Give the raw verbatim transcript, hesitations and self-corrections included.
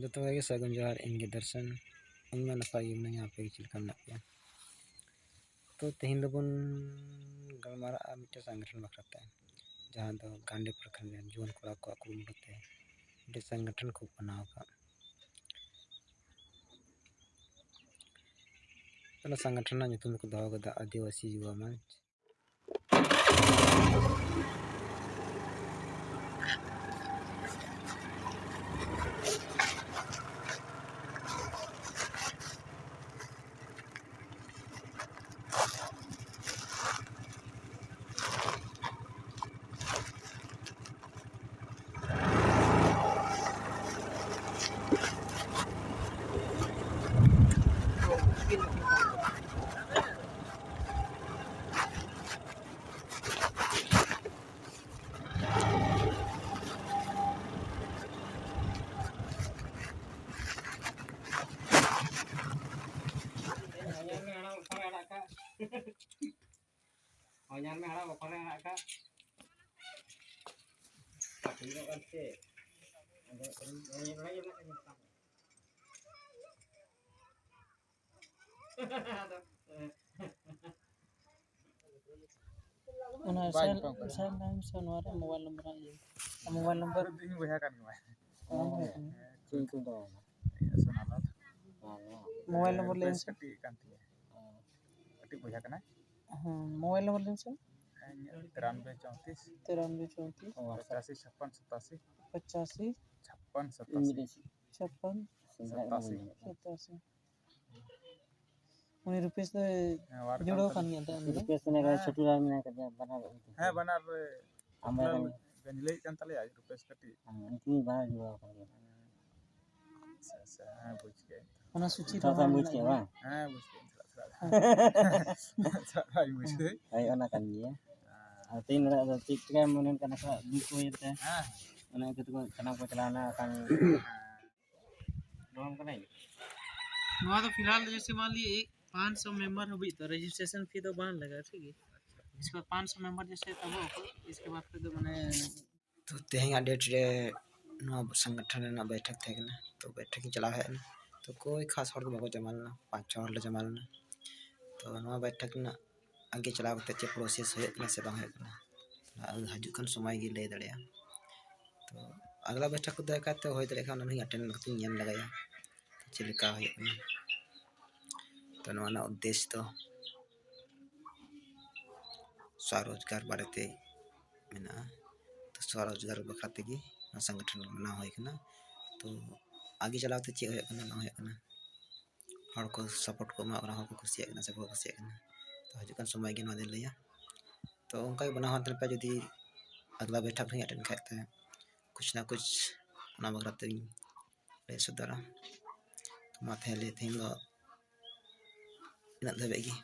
ᱡᱚᱛᱚ ᱠᱚᱜᱮ ᱥᱟᱹᱜᱩᱱ ᱡᱚᱦᱟᱨ, ᱤᱧ ᱜᱮ ᱫᱚᱨᱥᱚᱱ᱾ ᱤᱧ ᱢᱟ ᱱᱟᱯᱟᱭ ᱜᱮ ᱢᱤᱱᱟᱹᱧᱟ, ᱟᱯᱮ ᱜᱮ ᱪᱮᱫ ᱞᱮᱠᱟ ᱢᱮᱱᱟᱜ ᱯᱮᱭᱟ? ᱛᱚ, ᱛᱮᱦᱮᱧ ᱫᱚᱵᱚᱱ ᱜᱟᱞᱢᱟᱨᱟᱜᱼᱟ ᱢᱤᱫᱴᱮᱱ ᱥᱚᱝᱜᱚᱴᱷᱚᱱ ᱵᱟᱠᱷᱨᱟ ᱛᱮ, ᱡᱟᱦᱟᱸ ᱫᱚ ᱜᱟᱱᱰᱤ ᱯᱨᱚᱠᱷᱚᱸᱰ ᱨᱮᱱ ᱡᱩᱣᱟᱹᱱ ᱠᱚᱲᱟ ᱠᱚᱣᱟᱜ ᱠᱩᱨᱩᱢᱩᱴᱩ ᱛᱮ ᱢᱤᱫᱴᱮᱱ ᱥᱚᱝᱜᱚᱴᱷᱚᱱ ᱠᱚ ᱵᱮᱱᱟᱣ ᱟᱠᱟᱫ᱾ ᱚᱱᱟ ᱥᱚᱝᱜᱚᱴᱷᱚᱱ ᱨᱮᱱᱟᱜ ᱧᱩᱛᱩᱢ ᱫᱚᱠᱚ ᱫᱚᱦᱚ ᱠᱟᱫᱟ ᱟᱹᱫᱤᱵᱟᱹᱥᱤ ᱡᱩᱵᱟ ᱢᱚᱧᱪ᱾ ᱦᱚᱸ, ᱧᱮᱞ ᱢᱮ ᱦᱟᱲᱟᱢ, ᱚᱠᱟᱨᱮ ᱟᱲᱟᱜ ᱠᱟᱜ? ᱯᱟᱹᱴᱤ ᱧᱚᱜ ᱠᱟᱱ ᱪᱮᱫ? ᱟᱫᱚ ᱚᱱᱟ ᱤᱭᱟᱹ ᱢᱮᱱᱟᱜ ᱛᱟᱢᱟ᱾ ᱟᱫᱚ, ᱚᱱᱟ ᱵᱟᱭ ᱥᱮᱞ, ᱧᱟᱯᱟᱢ ᱠᱟᱱᱟ᱾ ᱥᱮᱞ ᱞᱟᱭᱤᱱ ᱥᱮ ᱱᱚᱣᱟ ᱨᱮ ᱢᱳᱵᱟᱭᱤᱞ ᱱᱚᱢᱵᱚᱨ ᱦᱟᱸᱜ ᱤᱭᱟᱹ᱾ ᱟᱨ ᱢᱳᱵᱟᱭᱤᱞ ᱱᱚᱢᱵᱚᱨ ᱤᱧ ᱵᱚᱭᱦᱟ ᱠᱟᱱ ᱜᱮᱭᱟ᱾ ᱚ, ᱦᱮᱸ, ᱦᱮᱸ᱾ ᱪᱮᱫ ᱧᱩᱛᱩᱢ ᱛᱟᱢ? ᱥᱳᱱᱟᱞᱟᱞ᱾ ᱚ᱾ ᱢᱳᱵᱟᱭᱤᱞ ᱱᱚᱢᱵᱚᱨ ᱞᱟᱹᱭ ᱵᱮᱥ ᱢᱮᱥᱮ᱾ ᱠᱟᱹᱴᱤᱡ ᱠᱟᱱ ᱛᱤᱧᱟᱹ᱾ ᱚ᱾ ᱠᱟᱹᱴᱤᱡ ᱵᱚᱭᱦᱟ ᱠᱟᱱᱟᱭ᱾ ᱦᱮᱸ, ᱢᱳᱵᱟᱭᱤᱞ ᱱᱚᱢᱵᱚᱨ ᱞᱟᱹᱭ ᱢᱮᱥᱮ᱾ ᱤᱧᱟᱹᱜ ᱛᱤᱨᱟᱱᱚᱵᱵᱳᱭ ᱪᱳᱭᱛᱨᱤᱥ᱾ ᱛᱤᱨᱟᱱᱚᱵᱵᱳᱭ ᱪᱳᱭᱛᱨᱤᱥ᱾ ᱯᱚᱸᱪᱟᱥᱤ ᱪᱷᱟᱯᱯᱟᱱ ᱥᱟᱛᱟᱥᱤ᱾ ᱯᱚᱸᱪᱟᱥᱤ᱾ ᱪᱷᱟᱯᱯᱟᱱ ᱥᱟᱛᱟᱥᱤ᱾ ᱪᱷᱟᱯᱯᱟᱱ᱾ ᱥᱟᱛᱟᱥᱤ᱾ ᱥᱟᱛᱟᱥᱤ᱾ ᱩᱱᱤ ᱨᱩᱯᱮᱥ ᱫᱚᱭ ᱦᱮᱸ, ᱡᱩᱲᱟᱹᱣ ᱠᱟᱱ ᱜᱮᱭᱟ ᱛᱚ ᱩᱱᱤ ᱫᱚ? ᱨᱩᱯᱮᱥ ᱢᱮᱱᱟᱭ ᱠᱟᱱᱟ, ᱦᱮᱸ᱾ ᱪᱷᱳᱴᱩ ᱞᱟᱞ ᱢᱮᱱᱟᱭ ᱠᱟᱫᱮᱭᱟ, ᱵᱟᱱᱟᱨ ᱜᱮ᱾ ᱦᱮᱸ, ᱵᱟᱱᱟᱨ ᱨᱮ ᱟᱢ ᱪᱷᱳᱴᱩ ᱞᱟᱞ ᱵᱟᱱᱟᱨ᱾ ᱜᱟᱹᱧ ᱞᱟᱹᱭᱮᱫ ᱠᱟᱱ ᱛᱟᱞᱮᱭᱟ, ᱨᱩᱯᱮᱥ ᱠᱟᱹᱴᱤᱡ᱾ ᱦᱮᱸ, ᱩᱱᱠᱤᱱ ᱵᱟᱱᱟᱨ ᱡᱩᱲᱟᱹᱣ ᱠᱟᱱ ᱜᱮᱭᱟ᱾ ᱟᱪᱪᱷᱟ, ᱟᱪᱪᱷᱟ, ᱦᱮᱸ, ᱵᱩᱡᱽ ᱠᱮᱫ᱾ ᱚᱱᱟ ᱥᱩᱪᱤ ᱛᱷᱚᱲᱟ ᱛᱷᱚᱲᱟ ᱛᱷᱚᱲᱟ ᱵᱩᱡᱽ ᱠᱮᱫ ᱵᱟᱝ? ᱦᱮᱸ, ᱵᱩᱡᱽ ᱠᱮᱫ, ᱛᱷᱚᱲᱟ, ᱛᱷᱚᱲᱟ᱾ ᱦᱳᱭ, ᱚᱱᱟ ᱠᱟᱱ ᱜᱮᱭᱟ᱾ ᱦᱮᱸ᱾ ᱟᱨ ᱛᱮᱦᱮᱧ ᱫᱚ ᱟᱫᱚ ᱪᱮᱫ ᱪᱤᱠᱟᱹᱭ ᱢᱚᱱᱮ ᱠᱟᱱᱟ, ᱛᱷᱚᱲᱟ ᱫᱩᱠ ᱠᱚ ᱤᱭᱟᱹᱛᱮ᱾ ᱦᱮᱸ᱾ ᱚᱱᱟ ᱤᱭᱠᱟᱹ ᱛᱮᱠᱚ ᱥᱟᱱᱟᱢ ᱠᱚ ᱪᱟᱞᱟᱣᱱᱟ, ᱠᱷᱟᱱ ᱱᱚᱣᱟ ᱫᱚ ᱯᱷᱤᱞᱦᱟᱞ ᱡᱮᱭᱥᱮ ᱢᱟᱱ ᱞᱤᱭᱮ ᱮᱠ ᱯᱟᱸᱪ ᱥᱚ ᱢᱮᱢᱵᱟᱨ ᱦᱟᱹᱵᱤᱡ ᱫᱚ ᱨᱮᱡᱤᱥᱴᱨᱮᱥᱚᱱ ᱯᱷᱤ ᱫᱚ ᱵᱟᱝ ᱞᱟᱜᱟᱜᱼᱟ, ᱴᱷᱤᱠ ᱜᱮᱭᱟ᱾ ᱤᱥᱠᱮ ᱵᱟᱫ ᱯᱟᱸᱪ ᱥᱚ ᱢᱮᱢᱵᱟᱨ ᱡᱮᱭᱥᱮ ᱛᱟᱵᱚ ᱟᱠᱚ, ᱤᱥᱠᱮ ᱵᱟᱫ ᱯᱷᱤᱨ ᱫᱚ ᱢᱟᱱᱮ ᱛᱚ, ᱛᱮᱦᱮᱧᱟᱜ ᱰᱮᱴ ᱨᱮ ᱱᱚᱣᱟ ᱥᱚᱝᱜᱚᱴᱷᱚᱱ ᱨᱮᱱᱟᱜ ᱵᱳᱭᱴᱷᱚᱠ ᱛᱟᱦᱮᱸ ᱠᱟᱱᱟ᱾ ᱛᱚ ᱵᱳᱭᱴᱷᱚᱠ ᱤᱧ ᱪᱟᱞᱟᱣ ᱦᱮᱡ ᱮᱱᱟ᱾ ᱛᱚ ᱠᱚᱭ ᱠᱷᱟᱥ ᱦᱚᱲ ᱫᱚ ᱵᱟᱠᱚ ᱡᱚᱢᱟ ᱞᱮᱱᱟ, ᱯᱟᱸᱪ ᱪᱷᱚ ᱦᱚᱲ ᱞᱮ ᱡᱚᱢᱟ ᱞᱮᱱᱟ᱾ ᱛᱚ ᱱᱚᱣᱟ ᱵᱳᱭᱴᱷᱚᱠ ᱨᱮᱱᱟᱜ ᱟᱜᱮ ᱪᱟᱞᱟᱣ ᱠᱟᱛᱮ ᱪᱮᱫ ᱯᱨᱚᱥᱮᱥ ᱦᱩᱭᱩᱜ ᱠᱟᱱᱟ ᱥᱮ ᱵᱟᱝ ᱦᱩᱭᱩᱜ ᱠᱟᱱᱟ, ᱦᱤᱡᱩᱜ ᱠᱟᱱ ᱥᱚᱢᱚᱭ ᱜᱮ ᱞᱟᱹᱭ ᱫᱟᱲᱮᱭᱟᱜᱼᱟ᱾ ᱛᱚ ᱟᱜᱽᱞᱟ ᱵᱳᱭᱴᱷᱚᱠ ᱠᱚ ᱫᱟᱭᱟ ᱠᱟᱛᱮ ᱦᱩᱭ ᱫᱟᱲᱮᱭᱟᱜ ᱠᱷᱟᱱ ᱚᱱᱟ ᱦᱚᱸᱧ ᱟᱴᱮᱱ ᱠᱟᱛᱮᱧ ᱧᱮᱞ ᱞᱮᱜᱟᱭᱟ ᱪᱮᱫ ᱞᱮᱠᱟ ᱦᱩᱭᱩᱜ ᱠᱟᱱᱟ᱾ ᱛᱚ ᱱᱚᱣᱟ ᱨᱮᱱᱟᱜ ᱩᱫᱽᱫᱮᱥ ᱫᱚ ᱥᱣᱟᱨᱳᱡᱽᱜᱟᱨ ᱵᱟᱨᱮᱛᱮ ᱢᱮᱱᱟᱜᱼᱟ᱾ ᱛᱚ ᱥᱣᱟᱨᱳᱡᱽᱜᱟᱨ ᱵᱟᱠᱷᱨᱟ ᱛᱮᱜᱮ ᱱᱚᱣᱟ ᱥᱚᱝᱜᱚᱴᱷᱚᱱ ᱵᱮᱱᱟᱣ ᱦᱩᱭ ᱠᱟᱱᱟ᱾ ᱛᱚ ᱟᱜᱮ ᱪᱟᱞᱟᱣ ᱛᱮ ᱪᱮᱫ ᱦᱩᱭᱩᱜ ᱠᱟᱱᱟ ᱵᱟᱝ ᱦᱩᱭᱩᱜ ᱠᱟᱱᱟ, ᱦᱚᱲ ᱠᱚ ᱥᱟᱯᱳᱨᱴ ᱠᱚ ᱮᱢᱟ ᱠᱟᱱᱟ, ᱦᱚᱲ ᱠᱚ ᱠᱩᱥᱤᱭᱟᱜ ᱠᱟᱱᱟ ᱥᱮ ᱵᱟᱠᱚ ᱠᱩᱥᱤᱭᱟᱜ ᱠᱟᱱᱟ, ᱛᱚ ᱦᱤᱡᱩᱜ ᱠᱟᱱ ᱥᱚᱢᱚᱭ ᱜᱮ ᱱᱚᱣᱟ ᱫᱚᱧ ᱞᱟᱹᱭᱟ᱾ ᱛᱚ ᱚᱱᱠᱟ ᱜᱮ ᱵᱮᱱᱟᱣ ᱦᱟᱱᱛᱮ ᱱᱟᱛᱮ ᱡᱩᱫᱤ ᱟᱜᱽᱞᱟ ᱵᱳᱭᱴᱷᱚᱠ ᱨᱮᱧ ᱟᱴᱮᱱ ᱠᱷᱟᱡ ᱛᱮ ᱠᱩᱪ ᱱᱟ ᱠᱩᱪ ᱚᱱᱟ ᱵᱟᱠᱷᱨᱟ ᱛᱮᱧ ᱞᱟᱹᱭ ᱥᱚᱫᱚᱨᱟ᱾ ᱛᱚ ᱢᱟ ᱛᱟᱦᱞᱮ ᱛᱮᱦᱮᱧ ᱫᱚ ᱤᱱᱟᱹᱜ ᱫᱷᱟᱹᱵᱤᱡ ᱜᱮ᱾